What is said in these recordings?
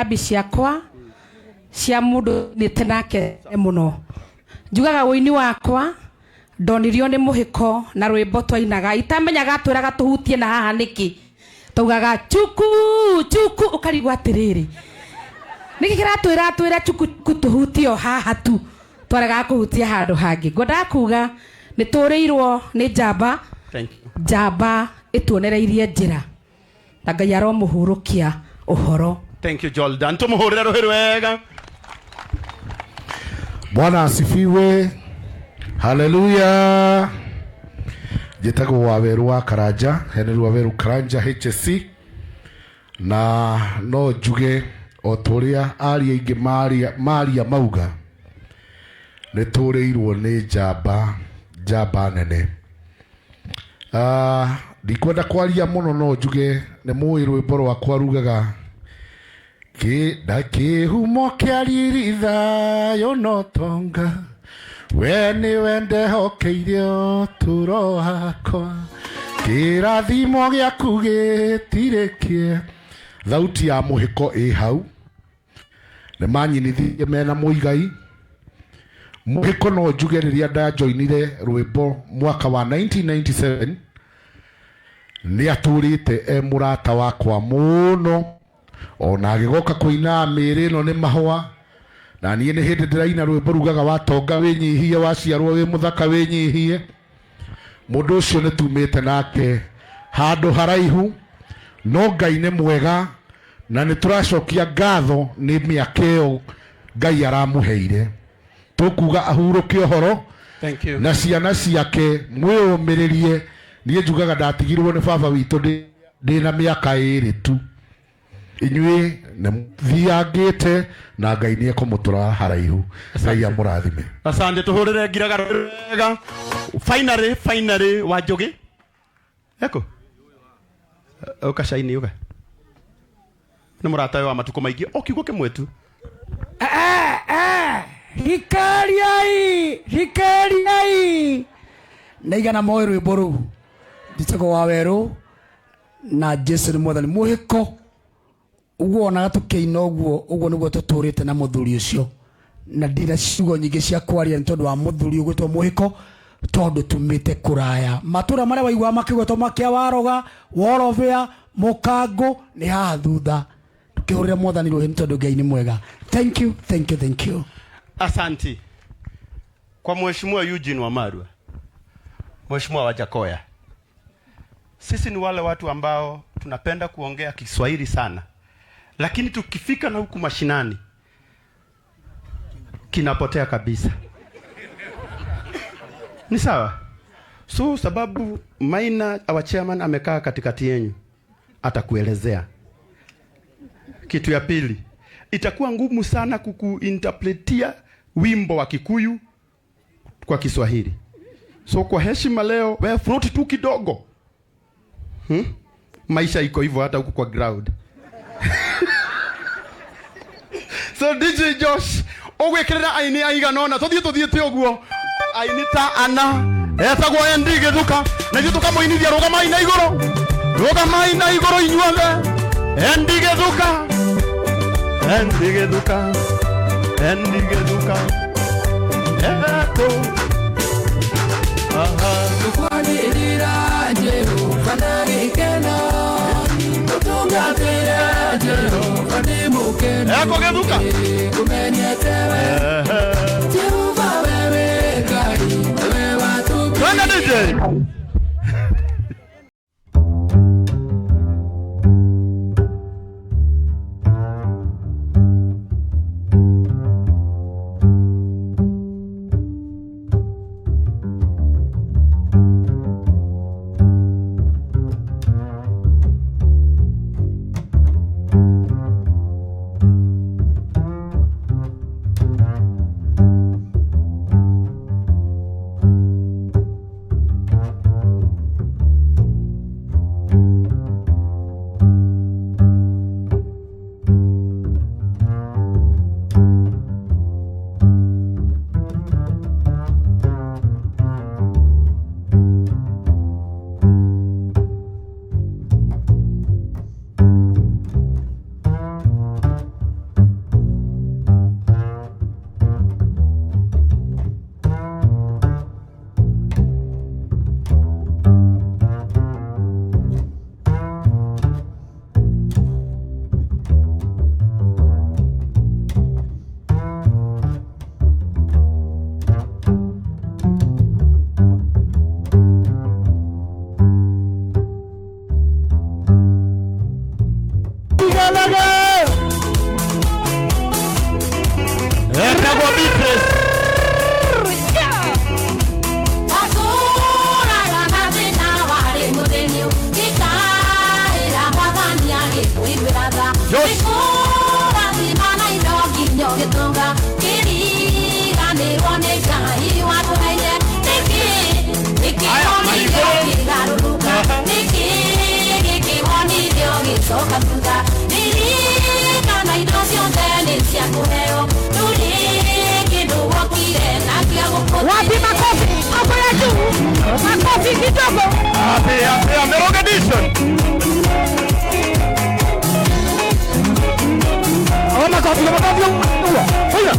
Rambi ciakwa cia mundu nite nake muno njugaga uini wakwa ndonirio ni muhiko na rwimbo twainaga itamenyaga twiraga tuhutie na haha niki taugaga chuku chuku ukarigwo atiriri niki kiratwira twira chuku tuhutie o haha tu twaregaga kuhutia handu hangi. Ngwendaga kuga ni turiirwo ni njamba. Thank you. Njamba ituonereirie njira na Ngai aromuhurukia uhoro. Thank you, Jordan. Tumuhurire ruhi rwega. Bwana asifiwe. Haleluya. Njĩtagwo Waweru wa Karanja, Henry Waweru Karanja HSC, na no njuge o ta ũrĩa aria aingĩ maria mauga, nĩ tũrĩirwo nĩ njamba, njamba nene. Ndikwenda kwaria mũno, no njuge nĩ mũĩ rwĩmbo rwakwa rugaga kĩhumo kĩa riri thayũ no tonga, we nĩwe ndehokeire ũtũũro wakwa, kĩrathimo gĩaku gĩtirĩ kĩe. Thauti ya mũhĩko ĩ hau, nĩ manyinithirie mena mũigai. Mũhĩko no njuge rĩrĩa ndajoinire rwĩmbo mwaka wa 1997, nĩ atũrĩte e mũrata wakwa mũno, ona agĩgoka kũina mĩĩrĩ ĩno nĩ mahũa. Na niĩ nĩ hĩndĩ ndĩraina rwĩmbo rugaga watonga wĩnyihie, waciarwo wĩ mũthaka wĩnyihie. Mũndũ ũcio nĩ tumĩte nake handũ haraihu, no Ngai nĩ mwega na nĩ tũracokia ngatho nĩ mĩaka ĩyo Ngai aramũheire. Tũkuga ahurũke ũhoro. Thank you. Na ciana ciake mwĩyũmĩrĩrie. Niĩ njugaga ndatigirwo nĩ baba witũ ndĩ na mĩaka ĩrĩ tu. Inyuĩ nĩ thiangĩte na Ngai nĩ ekũmũtũra haraihu. Ngai amũrathime. Asante, tuhurire ngiraga wega. Finally, finally wa Njugi. Eko. Uka shaini uka. Nĩ mũrata wa matukũ maingĩ, o kiugo kĩmwe tu. Rikariai, rikariai. Na igana moĩ rwĩmbo rũu. Njĩtagwo Wawerũ na Jesu nĩ mwathani. Mũhĩko ũguo wonaga tũkĩina ũguo, ũguo nĩguo tũtũrĩte na mũthuri ũcio. Na ndina ciugo nyingĩ cia kwaria nĩ tondũ wa mũthuri ũgwĩtwo Mũhĩko, tondũ tumĩte kũraya. Matũra marĩa waiguaga makĩgwetwo makĩa Waroga, Worobea, Mũkangũ, nĩ haha thutha. Tũkĩhũrĩra mwathani rũhĩ nĩ tondũ Ngai nĩ mwega. Thank you, thank you, thank you. Asanti. Kwa Mheshimiwa Eugene Wamalwa, Mheshimiwa Wajackoyah, sisi ni wale watu ambao tunapenda kuongea Kiswahili sana, lakini tukifika na huku mashinani kinapotea kabisa. Ni sawa? So sababu Maina our chairman amekaa katikati yenu, atakuelezea. Kitu ya pili, itakuwa ngumu sana kukuinterpretia wimbo wa Kikuyu kwa Kiswahili. So kwa heshima leo, we float tu kidogo. Maisha iko hivyo hata huku kwa ground. So DJ Josh, ũgwĩkĩrĩra aini aigana ũna, tũthiĩ tũthiĩte ũguo. Aini ta ana, etagwo Andy Gĩthuka, na ithuĩ tũkamũinithia rũgamai na igũrũ. Rũgamai na igũrũ inyuothe. Andy Gĩthuka. Andy Gĩthuka. Andy Gĩthuka. Eto. Aha. Tũkwanĩrĩra Jehova na gĩkeno, tũtungatĩre Jehova ndĩ mũkenu. Eko Gĩthuka. Ngũmenyete we. Jehova wewe Ngai, wewe watũmbire. Twende DJ. Etagwo Beatrice. Wapi makofi? Hapo ya juu. Makofi kidogo. Happy happy Merong edition. Oh, makofi makofi. Haya.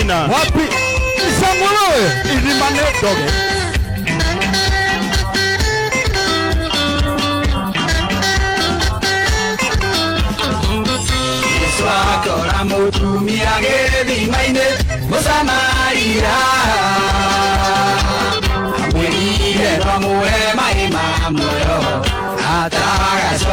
Wapi Samuel ilimane doge. Yesu akora mutumia gĩthima-inĩ Mũsamaria amwĩrire no amũhe maĩ ma muoyo atagacoka.